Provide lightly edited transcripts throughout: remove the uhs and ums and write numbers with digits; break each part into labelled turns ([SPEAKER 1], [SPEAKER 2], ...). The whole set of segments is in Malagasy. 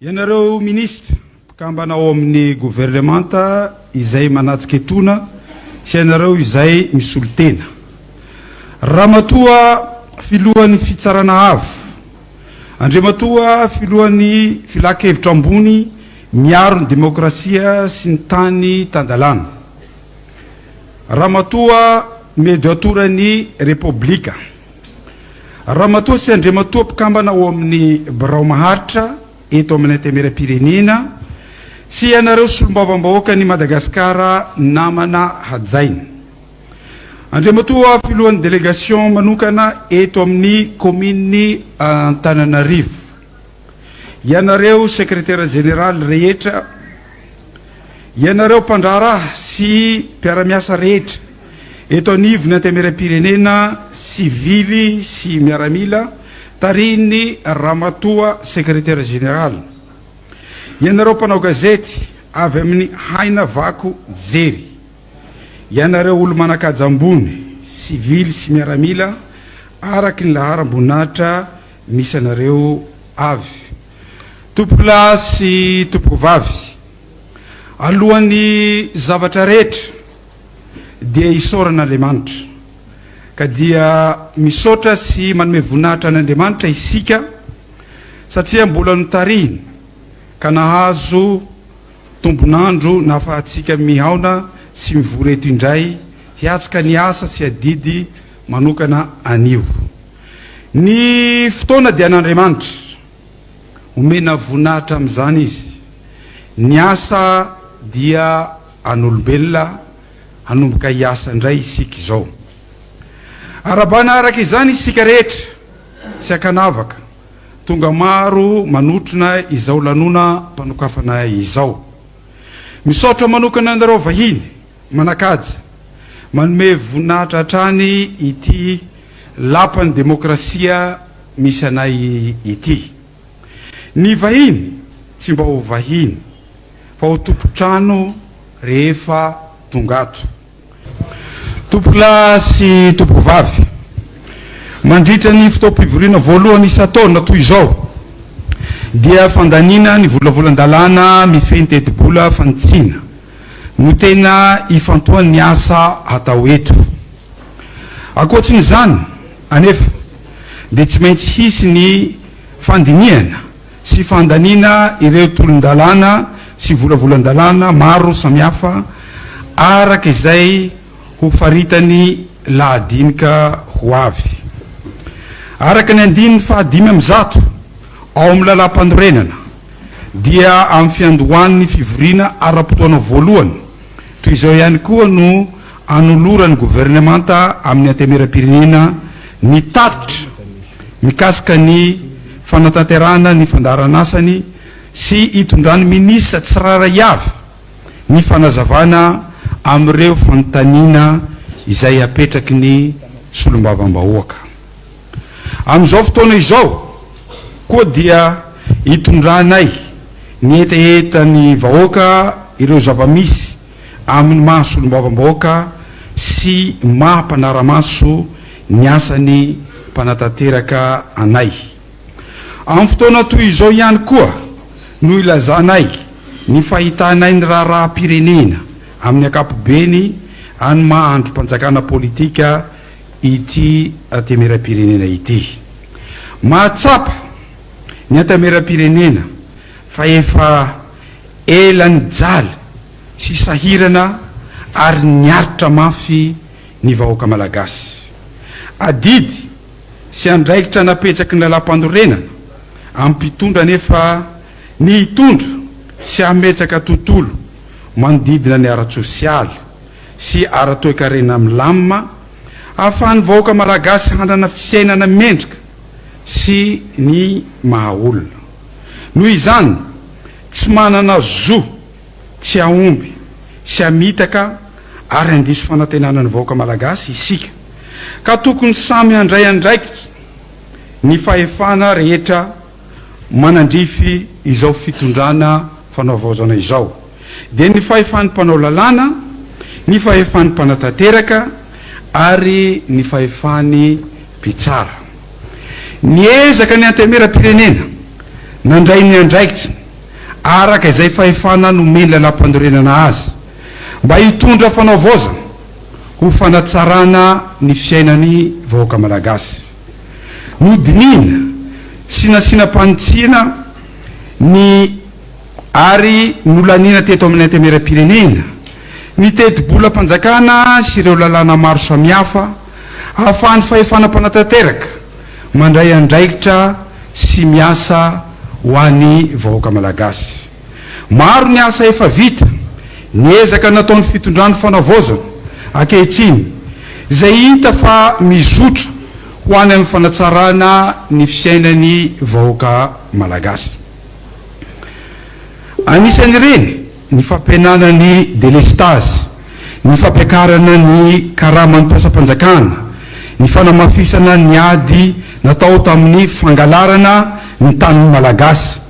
[SPEAKER 1] Ianareo minisitra, mpikambana ao amin'ny governemanta izay manatsika-etona sy ianareo izay misolo tena. Ramatoa Filohan'ny Fitsarana Avo, Andriamatoa Filohan'ny Filankevitra Ambony miaro ny demokrasia sy ny tany tan-dalàna, Ramatoa Mediatoran'ny Repoblika, Ramatoa sy Andriamatoa mpikambana ao amin'ny Birao Maharitra eto amin'ny Antenimierampirenena sy ianareo Solombavambahoakan'i Madagasikara namana hajaina. Andriamatoa Filohan'ny Délégation manokana eto amin'ny Kaominin'i Antananarivo. Ianareo Sekretera Jeneraly rehetra, ianareo mpandraharaha sy mpiara-miasa rehetra eto anivon'ny Antenimierampirenena sivily sy miaramila tarihin'ny Ramatoa Sekretera Jeneraly, ianareo mpanao gazety avy amin'ny haina vako jery, ianareo olo-manan-kaja ambony sivily sy miaramila araky ny laharam-boninahitra misy anareo avy. Tompokolahy sy tompokovavy, alohan'ny zavatra rehetra dia isaorana Andriamanitra. Ka dia misaotra sy manome voninahitra an'Andriamanitra isika satria mbola notarihiny ka nahazo tombon'andro nahafahantsika mihaona sy mivory eto indray hiatrika ny asa sy adidy manokana anio. Ny fotoana dia an'Andriamanitra. Omena voninahitra amin'izany Izy. Ny asa dia an'olombelona, hanomboka hiasa indray isika izao. Arahabana araka izany isika rehetra, tsy ankanavaka, tonga maro manotrona izao lanonam-panokafana izao. Misaotra manokana anareo vahiny manan-kaja, manome voninahitra hatrany ity Lapan'ny demokrasia misy anay ity. Ny vahiny tsy mba ho vahiny fa ho tompon-trano rehefa tonga ato. Tompokolahy sy tompokovavy, mandritra ny fotoam-pivoriana voalohany isan-taona toy izao dia fandaniana ny volavolan-dalàna mifehy ny tetibola fanitsiana no tena ifantohan'ny asa atao eto. Ankoatrin'izany anefa dia tsy maintsy hisy ny fandinihana sy fandaniana ireo tolon-dalàna sy volavolan-dalàna maro samihafa araka izay ho faritany lahadinika ho avy. Araka ny andininy faha-105 ao amin'ny Lalàmpanorenana dia amin'ny fiandohan'ny fivoriana ara-potoana voalohany toy izao ihany koa no anoloran'ny governemanta amin'ny Antenimierampirenena ny tatitra mikasika ny fanatanterahana ny fandaharanasany sy itondran'ny minisitra tsirairay avy ny fanazavana amin'ireo fanontaniana izay apetraky ny solombavambahoaka. Amin'izao fotoana izao koa dia itondranay ny hetahetan'ny vahoaka ireo zava-misy amin'ny maha solombavambahoaka sy maha mpanara-maso ny asan'ny mpanatanteraka anay. Amin'ny fotoana toy izao ihany koa no ilazanay ny fahitanay ny raharaham-pirenena amin'ny ankapobeny any maha andrim-panjakana politika ity Antenimierampirenena ity. Mahatsapa ny Antenimierampirenena fa efa ela nijaly sy sahirana ary niaritra mafy ny vahoaka Malagasy. Adidy sy andraikitra napetraky ny Lalàmpanorenana amin'ny mpitondra anefa ny hitondra sy hametraka tontolo manodidina ny ara-tsosialy sy ara-toekarena milamina ahafahan'ny vahoaka Malagasy hanana fiainana mendrika sy ny maha-olona. Noho izany, tsy manana zo tsy hahomby sy hamitaka ary handiso fanantenana ny vahoaka Malagasy isika, ka tokony samy handray andraikitra ny fahefana rehetra manandrify izao fitondrana fanaovaozana izao, dia ny fahefan'ny mpanao lalàna, ny fahefan'ny mpanatanteraka ary ny fahefan'ny mpitsara. Niezaka ny Antenimierampirenena nandray ny andraikiny. araka izay fahefana nomen'ny lalàmpanorenana azy, mba hitondra fanaovaozana ho fanatsarana ny fiainan'ny vahoaka malagasy. Nodinihina sy nasiana-panitsiana ny ary nolaniana teto amin'ny Antenimierampirenena ny tetibolam-panjakana sy ireo lalàna maro samihafa ahafahan'ny fahefana mpanatanteraka mandray andraikitra sy miasa ho an'ny vahoaka malagasy. Maro ny asa efa vita, ny ezaka nataon'ny fitondran'ny fanavaozana ankehitriny izay hita fa mizotra ho any amin'ny fanatsarana ny fiainan'ny vahoaka malagasy. Anisan'ireny ny fampihenana ny delestazy, ny fampiakarana ny karaman'ny mpiasam-panjakana, ny fanamafisana ny ady natao tamin'ny fangalarana ny tanin'ny Malagasy,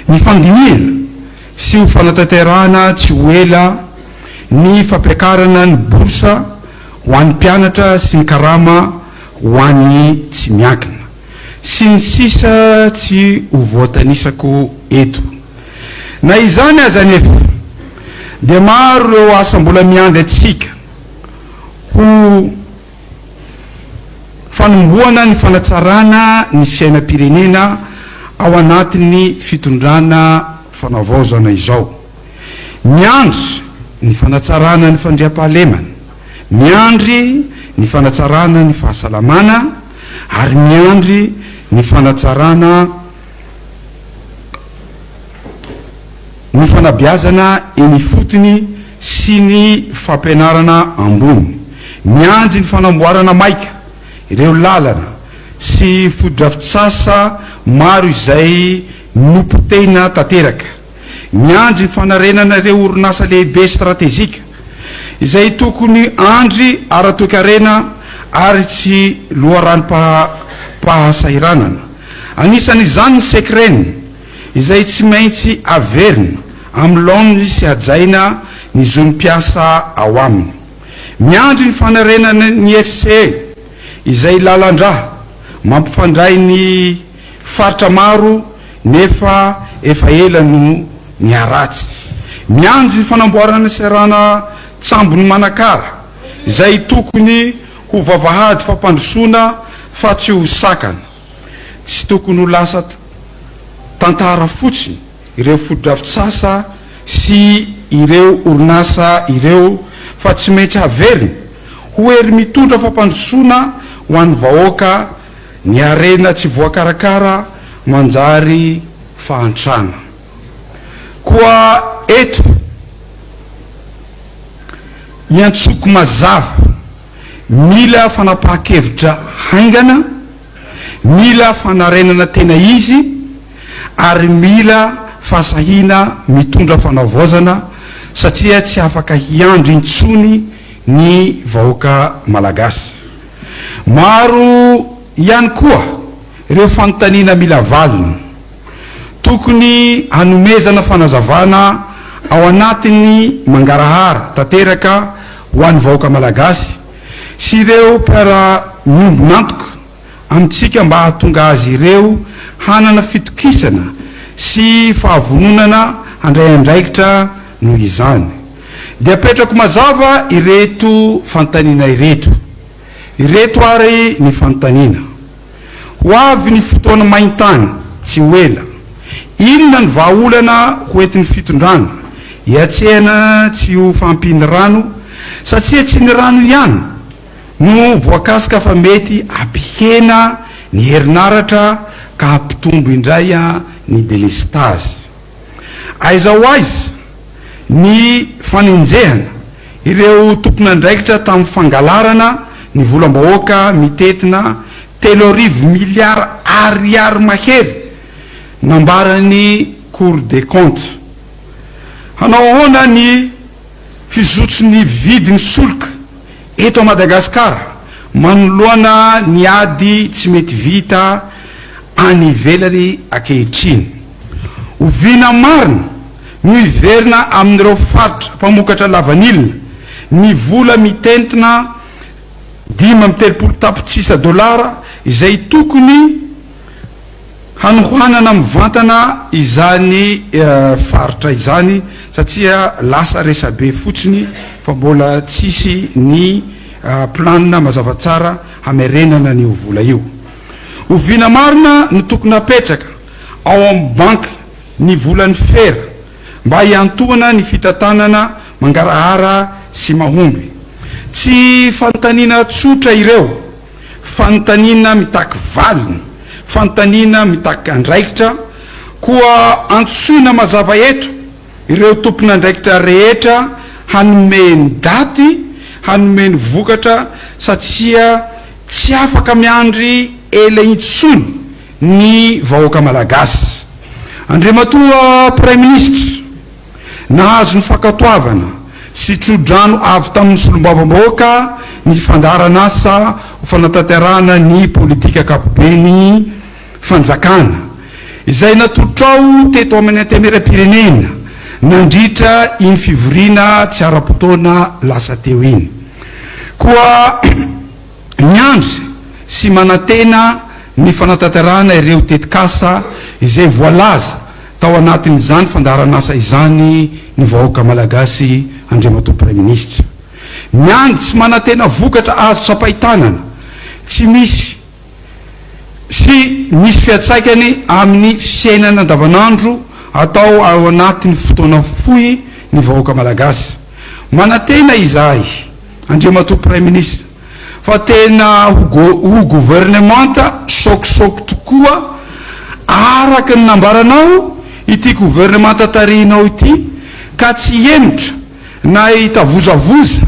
[SPEAKER 1] ny fandinihana sy ho fanatanterahana tsy ho ela ny fampiakarana ny bourse ho an'ny mpianatra sy ny karama ho an'ny tsy miankina. Sy ny sisa tsy ho voatanisako eto. Na izany aza anefa dia maro ireo asa mbola miandry antsika ho fanombohana ny fanatsarana ny fiainam-pirenena ao anatin'ny fitondrana fanavaozana izao. Miandry ny fanatsarana ny fandriampahalemana, miandry ny fanatsarana ny fahasalamana ary miandry ny fanatsarana ny fanabeazana eny ifotony sy ny fampianarana ambony. Miandry ny fanamboarana maika ireo lalana sy fotodrafitrasa maro izay nopotehina tanteraka. Miandry ny fanarenana ireo orinasa lehibe stratejika izay tokony andry ara-toekarena ary tsy loharanom-pahasahiranana. Anisan'izany ny Secren izay tsy maintsy averina amin'ny laoniny sy hajaina ny zon'ny mpiasa ao aminy. Miandry ny fanarenana ny FCE izay lalan-drà mampifandray ny faritra maro nefa efa ela no niharatsy. Miandry ny fanamboarana ny seranan-tsambon'i Manakara izay tokony ho vavahady fampandrosoana fa tsy ho sakana. Tsy tokony ho lasa tantara fotsiny ireo fotodrafitrasa sy ireo orinasa ireo fa tsy maintsy haverina ho hery mitondra fampandrosoana ho an'ny vahoaka Ny harena tsy voakarakara manjary fahantrana. Koa eto iantsoako mazava, mila fanapahan-kevitra haingana, mila fanarenana tena izy ary mila fahasahiana mitondra fanavaozana satria tsy afaka hiandry intsony ny vahoaka malagasy. Maro ihany koa ireo fanontaniana mila valiny. Tokony hanomezana fanazavana ao anatin'ny mangarahara tanteraka ho an'ny vahoaka malagasy sy ireo mpiara-miombon'antoka amintsika mba hahatonga azy ireo hanana fitokisana sy fahavononana handray andraikitra noho izany. Dia apetrako mazava ireto fanontaniana ireto. Ireto ary ny fanontaniana. Ho avy ny fotoana main-tany tsy ho ela. Inona ny vahaolana ho entin'ny fitondrana hiatrehana tsy ho fahampian'ny rano satria tsy ny rano ihany no voakasika fa mety hampihena ny herinaratra ka hampitombo indray ny delestazy. Aiza ho aiza ny fanenjehana ireo tompon'andraikitra tamin'ny fangalarana ny volam-bahoaka mitentina 3000 miliara ariary mahery nambaran'ny Cour des comptes? Hanao ahoana ny fizotry ny vidin'ny solika eto Madagasikara manoloana ny ady tsy mety vita any ivelany ankehitriny? Oviana marina no hiverina amin'ireo faritra mpamokatra lavanila ny vola mitentina 35 tapitrisa dolara izay tokony. Hanohanana mivantana izany faritra izany satria lasa resabe fotsiny fa mbola tsisy ny planina mazava tsara hamerenana an'io vola io. Oviana marina no tokony hapetraka ao amin'ny banky ny volan'ny fera mba hiantohana ny fitantanana mangarahara sy mahomby? Tsy fanontaniana tsotra ireo. Fanontaniana mitaky valiny, fanontaniana mitaky andraikitra, koa antsoina mazava eto ireo tompon'andraikitra rehetra hanome ny daty, hanome ny vokatra satria tsy afaka miandry ela intsony ny vahoaka Malagasy. Andriamatoa Praiminisitra. Nahazo ny fankatoavana sy tso-drano avy tamin'ny solombavambahoaka ny fandaharan'asa ho fanatanterahana ny politika ankapoben'ny fanjakana, izay natolotrao teto amin'ny Antenimierampirenena nandritra iny fivoriana tsy ara-potoana lasa teo iny. Koa miandry sy manantena ny fanatanterahana ireo tetikasa izay voalaza tao anatin'izany fandaharan'asa izany ny vahoaka Malagasy Andriamatoa Praiminisitra. Miandry sy manantena vokatra azo tsapain-tanana tsy misy sy misy fiantsaikany amin'ny fiainana andavanandro atao ao anatin'ny fotoana fohy ny vahoaka Malagasy. Manantena izahay Andriamatoa Praiminisitra fa tena ho governemanta sôkisôky tokoa araka ny nambaranao ity governemanta tarihinao ity ka tsy hihemotra na hitavozavoza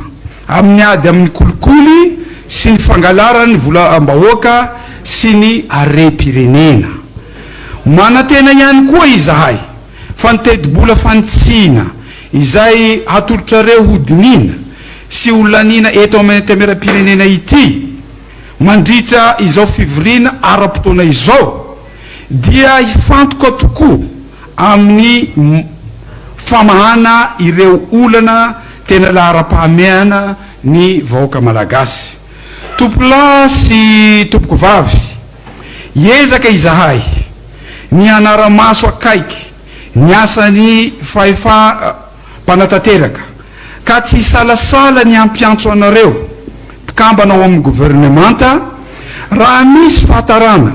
[SPEAKER 1] amin'ny ady amin'ny kolikoly sy ny fangalaran'ny volam-bahoaka sy ny harem-pirenena. Manantena ihany koa izahay fa ny tetibola fanitsiana izay hatolotrareo hodinina sy ho laniana eto amin'ny Antenimierampirenena ity mandritra izao fivoriana ara-potoana izao dia hifantoka tokoa amin'ny famahana ireo olana tena laharam-pahamehana ny vahoaka Malagasy. Tompolahy sy tompokovavy, hiezaka izahay ny hanara-maso akaiky ny asan'ny fahefam-panatanteraka ka tsy hisalasala ny hampiantso anareo mpikambana ao amin'ny governemanta raha misy fahatarana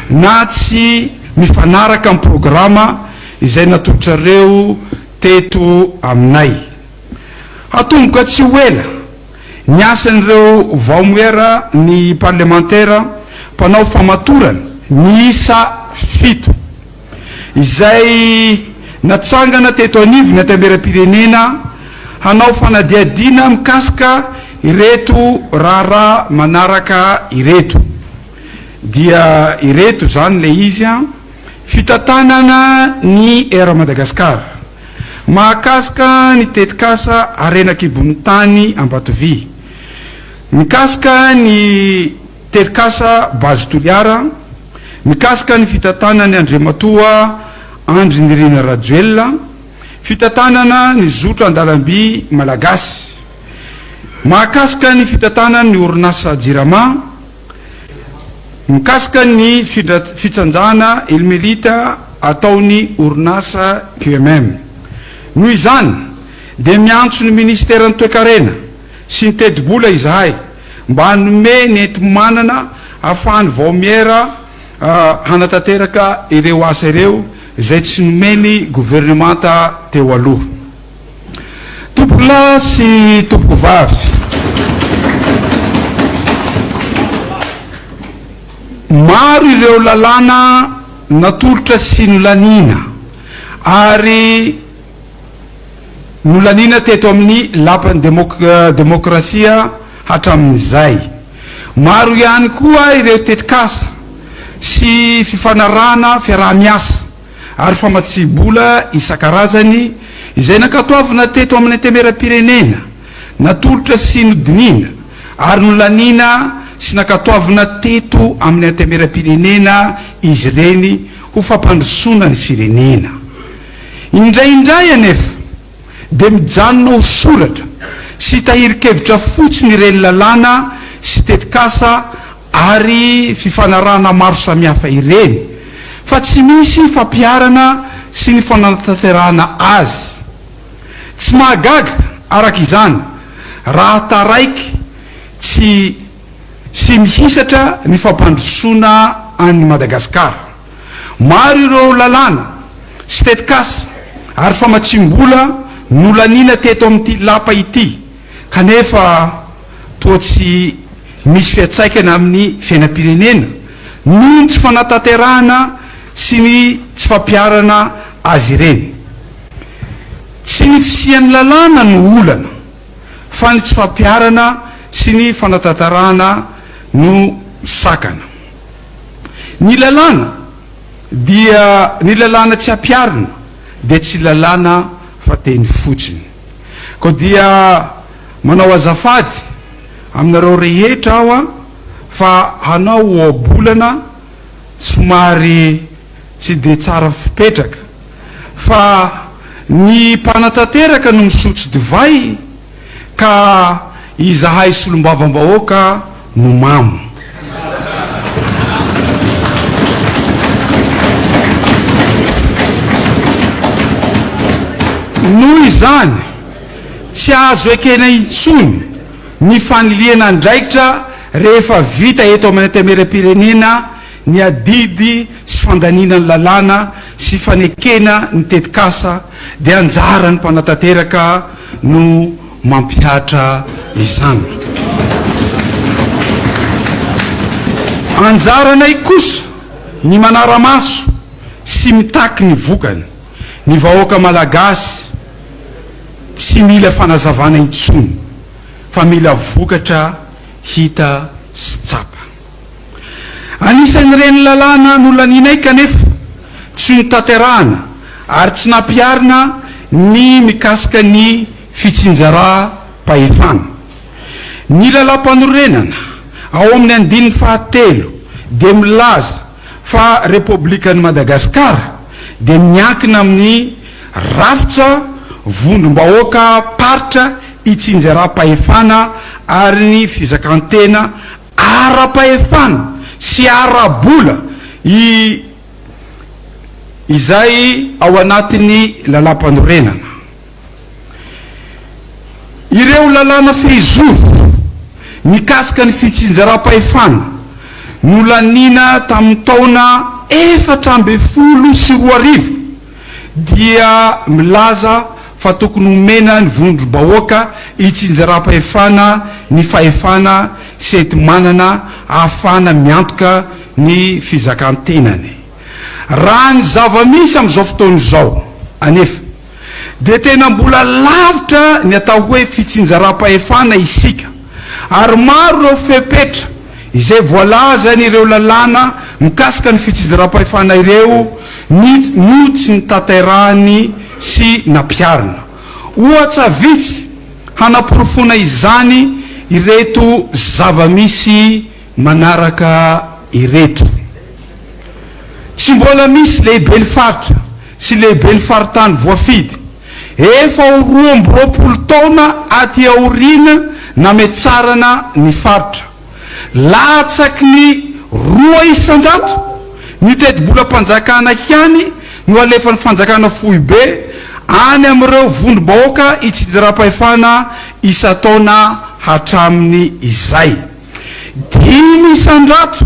[SPEAKER 1] na tsy mifanaraka amin'ny programa izay natolotrareo teto aminay. Hatomboka tsy ho ela ny asan'ireo vaomiera ny parlemantera mpanao famatorana miisa fito. izay natsangana teto anivon'ny Antenimierampirenena hanao fanadihadiana mikasika ireto raharaha manaraka ireto. Dia ireto izany ilay izy an, fitantanana ny Air Madagascar, mahakasika ny tetikasa harena an-kibon'ny tany Ambatovy, mikasika ny tetikasa Base Toliara, Mikasika ny fitantanan'i Andriamatoa Andry Nirina Rajoelina, fitantanana ny zotra an-dalamby malagasy. Mahakasika ny fitantanany ny orinasa Jirama, mikasika ny fitsanjana ilmelita ataon'ny orinasa QMM. Noho izany dia miantso ny Minisiteran'ny Toekarena sy ny Tetibola izahay mba hanome ny enti-manana ahafahan'ny vaomiera hanatanteraka ireo asa ireo izay tsy nomeny governemanta teo aloha. Tompokolahy sy tompokovavy, maro ireo lalàna natolotra sy nolaniana ary Nolaniana teto amin'ny Lapan'ny Demokrasia hatramin'izay. Maro ihany koa ireo tetikasa sy fifanarahana fiaraha-miasa ary famatsiam-bola isan-karazany izay nankatoavina teto amin'ny Antenimierampirenena, natolotra sy nodiniana ary nolaniana sy nankatoavina teto amin'ny Antenimierampirenena izy ireny ho fampandrosoana ny firenena. Indraindray anefa dia mijanona ho soratra sy tahirin-kevitra fotsiny ireny lalàna sy tetikasa ary fifanarahana maro samihafa ireny. fa tsy misy fampiharana sy ny fanatanterahana azy. Tsy mahagaga, araka izany, raha taraiky tsy sy mihisatra ny fampandrosoana an'i Madagasikara. Maro ireo lalàna sy tetikasa ary famatsiam-bola nolaniana teto amin'ity lapa ity kanefa toa tsy misy fiantsaikany amin'ny fiainam-pirenena noho ny tsy fanatanterahana sy ny tsy fampiharana azy ireny. Tsy ny fisian'ny lalàna no olana fa ny tsy fampiharana sy ny fanatantarahana no sakana. Ny lalàna dia ny lalàna tsy ampiharina dia tsy lalàna fa teny fotsiny. Koa dia manao azafady aminareo rehetra aho fa hanao ohabolana somary tsy dia tsara fipetraka fa ny mpanatanteraka no misotro divay ka izahay solombavambahoaka no mamo. Noho izany, tsy azo ekena intsony ny fanilihana andraikitra rehefa vita eto amin'ny Antenimierampirenena ny adidy sy fandaniana ny lalàna sy fanekena ny tetikasa dia anjaran'ny mpanatanteraka no mampihatra izany. Anjaranay kosa ny manara-maso sy mitaky ny vokany. Ny vahoaka malagasy tsy mila fanazavana intsony fa mila vokatra hita sy tsapa. Anisan'ireny lalàna nolanianay kanefa tsy notanterahana ary tsy nampiharina ny mikasika ny fitsinjaram-pahefana. Ny lalàmpanorenana ao amin'ny andininy fahatelo dia milaza fa Repoblikan'i Madagasikara dia miankina amin'ny rafitra vondrom-bahoakam-paritra itsinjaram-pahefana ary ny fizakan-tena ara-pahefana sy ara-bola i izay ao anatin'ny Lalàmpanorenana. Ireo lalàna fehizoro mikasika ny fitsinjaram-pahefana nolaniana tamin'ny taona 2014 dia milaza fa tokony homena ny vondrom-bahoaka itsinjaram-pahefana ny fahefana sy enti-manana ahafahana miantoka ny fizakan-tenany. Raha ny zava-misy amin'izao fotoana izao anefa dia tena mbola lavitra ny atao hoe fitsinjaram-pahefana isika ary maro ireo fepetra izay voalazan'ireo lalàna mikasika ny fitsinjaram-pahefana ireo ny no tsy notanterahiny sy nampiharina. Ohatra vitsy hanaporofoana izany ireto zava-misy manaraka ireto. Tsy mbola misy lehiben'ny faritra sy lehiben'ny faritany voafidy efa ho 22 taona aty aoriana nametsarana ny faritra. Latsaky ny 2% ny tetibolam-panjakana ihany no alefan'ny fanjakana foibe any amin'ireo vondrom-bahoaka itsinjaram-pahefana isan-taona hatramin'ny izay. 5%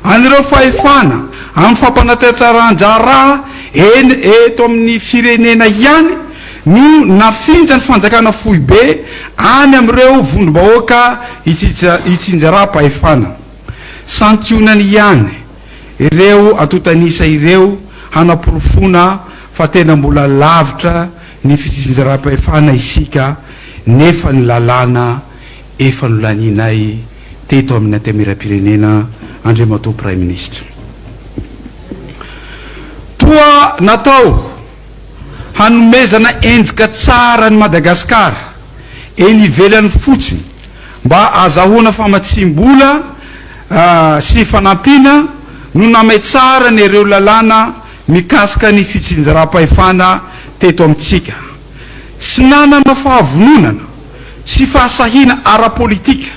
[SPEAKER 1] an'ireo fahefana amin'ny fampanatanterahan-draharaha eny eto amin'ny firenena ihany no nafindran'ny fanjakana foibe any amin'ireo vondrom-bahoaka itsinjaram-pahefana. Santionany ihany ireo antontan'isa ireo hanaporofoana fa tena mbola lavitra ny fitsinjaram-pahefana isika nefa ny lalàna efa nolanianay teto amin'ny Antenimierampirenena, Andriamatoa Praiminisitra. Toa natao hanomezana endrika tsara an'i Madagasikara eny ivelany fotsiny mba hahazahoana famatsiam-bola sy fanampiana no nametsarana ireo lalàna mikasika ny fitsinjaram-pahefana teto amintsika. Tsy nanana fahavononana sy fahasahiana ara-politika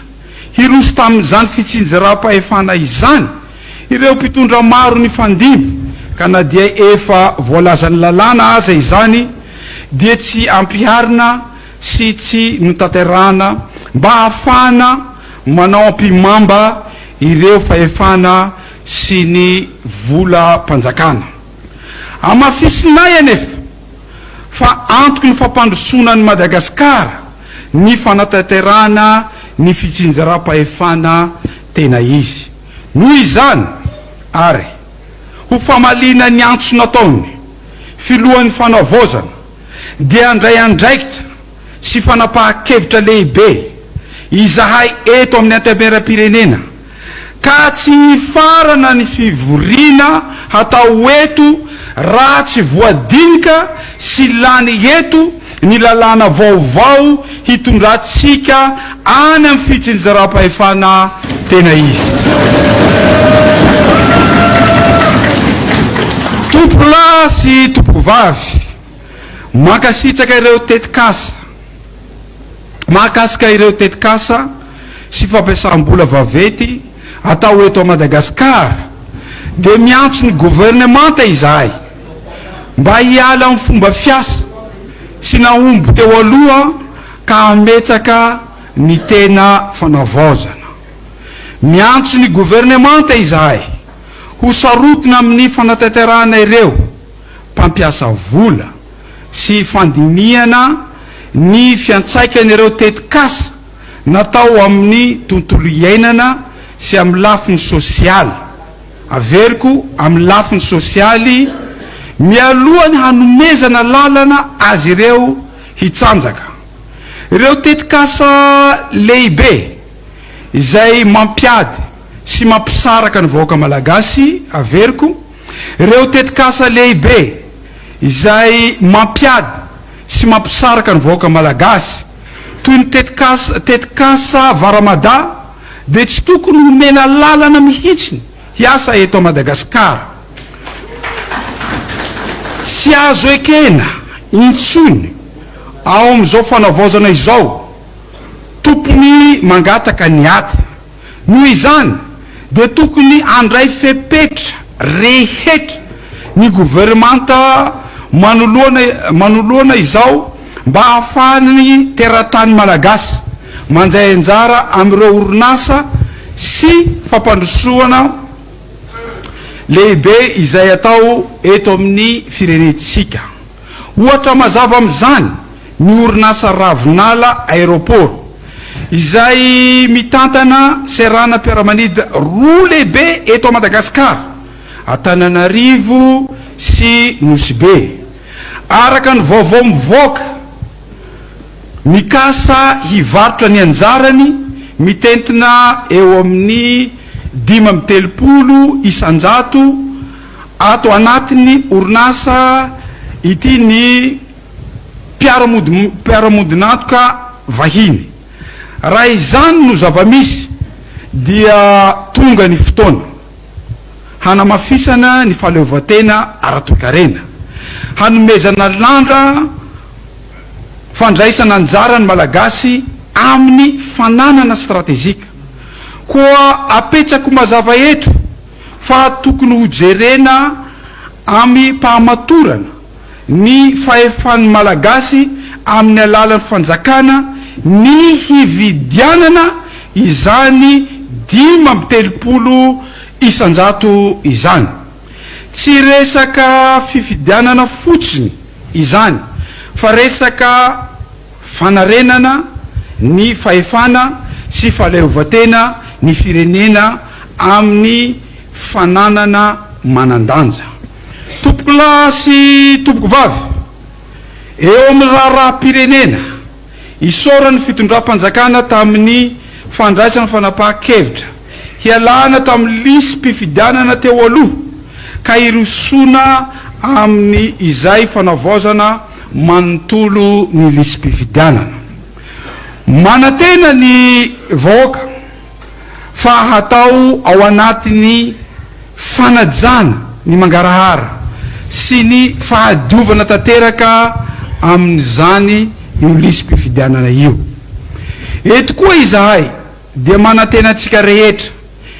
[SPEAKER 1] hiroso tamin'izany fitsinjaram-pahefana izany ireo mpitondra maro nifandimby. Ka na dia efa voalazan'ny lalàna aza izany dia tsy ampiharina sy tsy notanterahana mba hahafahana manao ampihimamba ireo fahefana sy ny volam-panjakana. Hamafisinay anefa fa antoky ny fampandrosoana an'i Madagasikara ny fanatanterahana ny fitsinjaram-pahefana tena izy. Noho izany ary, ho famaliana ny antso nataon'ny Filohan'ny Fanavaozana dia handray andraikitra sy fanapahan-kevitra lehibe izahay eto amin'ny Antenimierampirenena ka tsy hifarana ny fivoriana hatao eto raha tsy voadinika sy lany eto ny lalàna vaovao hitondrantsika any amin'ny fitsinjaram-pahefana tena izy. Tompokolahy sy tompokovavy, mankasitraka ireo tetikasa mahakasika ireo tetikasa sy fampiasam-bola vaventy atao eto Madagasikara dia miantso ny governemanta izahay mba hiala amin'ny fomba fiasa tsy nahomby teo aloha ka hametraka ny tena fanavaozana. Miantso ny governemanta izahay ho sarotiny amin'ny fanatanterahana ireo mpampiasa vola sy fandinihana ny fiantraikan'ireo tetikasa natao amin'ny tontolo iainana sy amin'ny lafiny sosialy, averiko amin'ny lafiny sosialy, mialoha ny hanomezana lalana azy ireo hitsanjaka. Ireo tetikasa lehibe izay mampiady sy mampisaraka ny vahoaka Malagasy, averiko, ireo tetikasa lehibe izay mampiady sy mampisaraka ny vahoaka Malagasy, toy ny tetikasa tetikasa Varamada dia tsy tokony homena lalana mihitsy hiasa eto Madagasikara. Tsy azo ekena intsony ao amin'izao fanavaozana izao tompony mangataka ny ady. Noho izany dia tokony handray fepetra rehetra ny governemanta manoloana manoloana izao mba hahafahan'ny teratany malagasy mandray anjara amin'ireo orinasa sy fampandrosoana lehibe izay atao eto amin'ny firenentsika. Ohatra mazava amin'izany ny orinasa Ravinala Aéroport izay mitantana seranam-piaramanidina roa lehibe eto Madagasikara, Antananarivo sy Nosy Be. Araka ny vaovao mivoaka, mikasa hivarotra ny anjarany mitentina eo amin'ny 35% ato anatin'ny orinasa ity ny mpiara-modin'antoka vahiny. Raha izany no zava-misy dia tonga ny fotoana hanamafisana ny fahaleovantena ara-toekarena, hanomezana lanja fandraisana anjara ny Malagasy amin'ny fananana stratejika. Koa apetrako mazava eto fa tokony hojerena amim-pahamatorana ny fahefan'ny Malagasy amin'ny alalan'ny fanjakana ny hividianana izany 35% izany. Tsy resaka fifidianana fotsiny izany fa resaka fanarenana ny fahefana sy fahaleovantena ny firenena amin'ny fananana manan-danja. Tompokolahy sy tompokovavy, eo amin'ny raharaham-pirenena, isaoran'ny fitondram-panjakana tamin'ny fandraisana fanapahan-kevitra hialana tamin'ny lisi-pifidianana teo aloha ka hirosoana amin'ny izay fanavaozana manontolo ny lisi-pifidianana. Manantena ny vahoaka fa hatao ao anatin'ny fanajana ny mangarahara sy ny fahadiovana tanteraka amin'izany io lisi-pifidianana io. Eto koa izahay dia manantena antsika rehetra,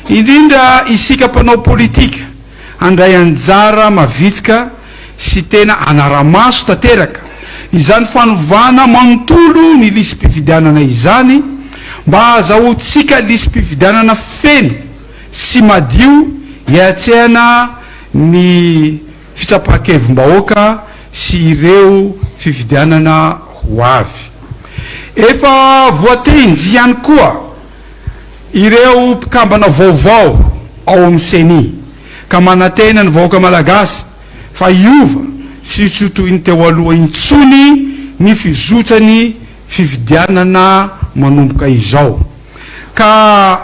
[SPEAKER 1] indrindra isika mpanao politika. handray anjara mavitrika sy tena hanara-maso tanteraka izany fanovana manontolo ny lisi-pifidianana izany mba hahazahoantsika lisi-pifidianana feno sy madio hiatrehana ny fitsapan-kevim-bahoaka sy ireo fifidianana ho avy. Efa voatendry ihany koa ireo mpikambana vaovao ao amin'ny Ceni ka manantena ny vahoaka Malagasy fa hiova sy tsy ho toy ny teo aloha intsony ny fizotran'ny fifidianana manomboka izao ka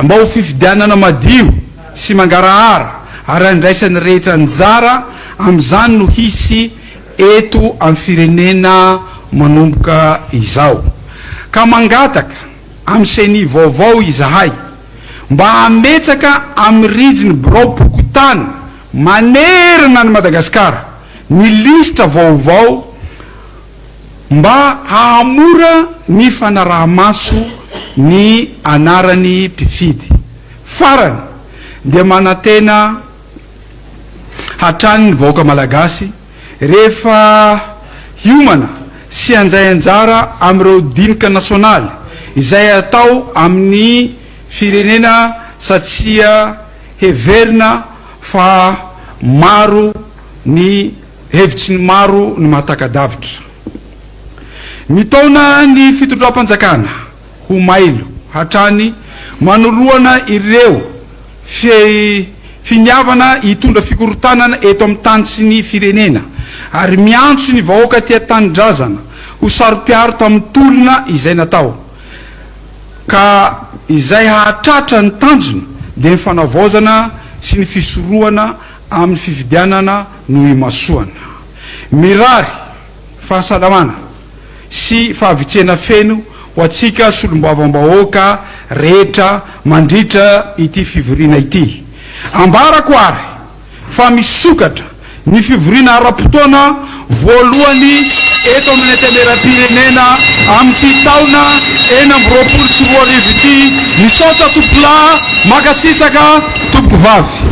[SPEAKER 1] mba ho fifidianana madio sy mangarahara ary handraisan'ny rehetra anjara amin'izany no hisy eto amin'ny firenena manomboka izao ka mangataka amin'ny ceni vaovao izahay mba hametraka amin'ny rijin'ny biraom-pokontany manerana an'i Madagasikara ny lisitra vaovao mba hahamora ny fanaraha-maso ny anaran'ny mpifidy. Farany dia manantena hatrany ny vahoaka Malagasy rehefa hiomana sy handray anjara amin'ireo dinika nasionaly izay atao amin'ny firenena satria heverina fa maro ny hevitry ny maro ny mahataka-davitra. Mitaona ny fitondram-panjakana ho mailo hatrany manoloana ireo finiavana hitondra fikorontanana eto amin'ny tany sy ny firenena ary miantso ny vahoaka tia tanindrazana ho saro-piaro tamin'ny tolona izay natao ka izay hahatratra ny tanjona dia ny fanavaozana sy ny fisorohana amin'ny fifidianana no imasoana. Mirary fahasalamana sy fahavitrihana feno ho antsika solombavambahoaka rehetra mandritra ity fivoriana ity. Ambarako ary fa misokatra ny fivoriana ara-potoana voalohany eto amin'ny Antenimierampirenena amin'ity taona 2026 ity. Misaotra tompokolahy, mankasitraka tompokovavy.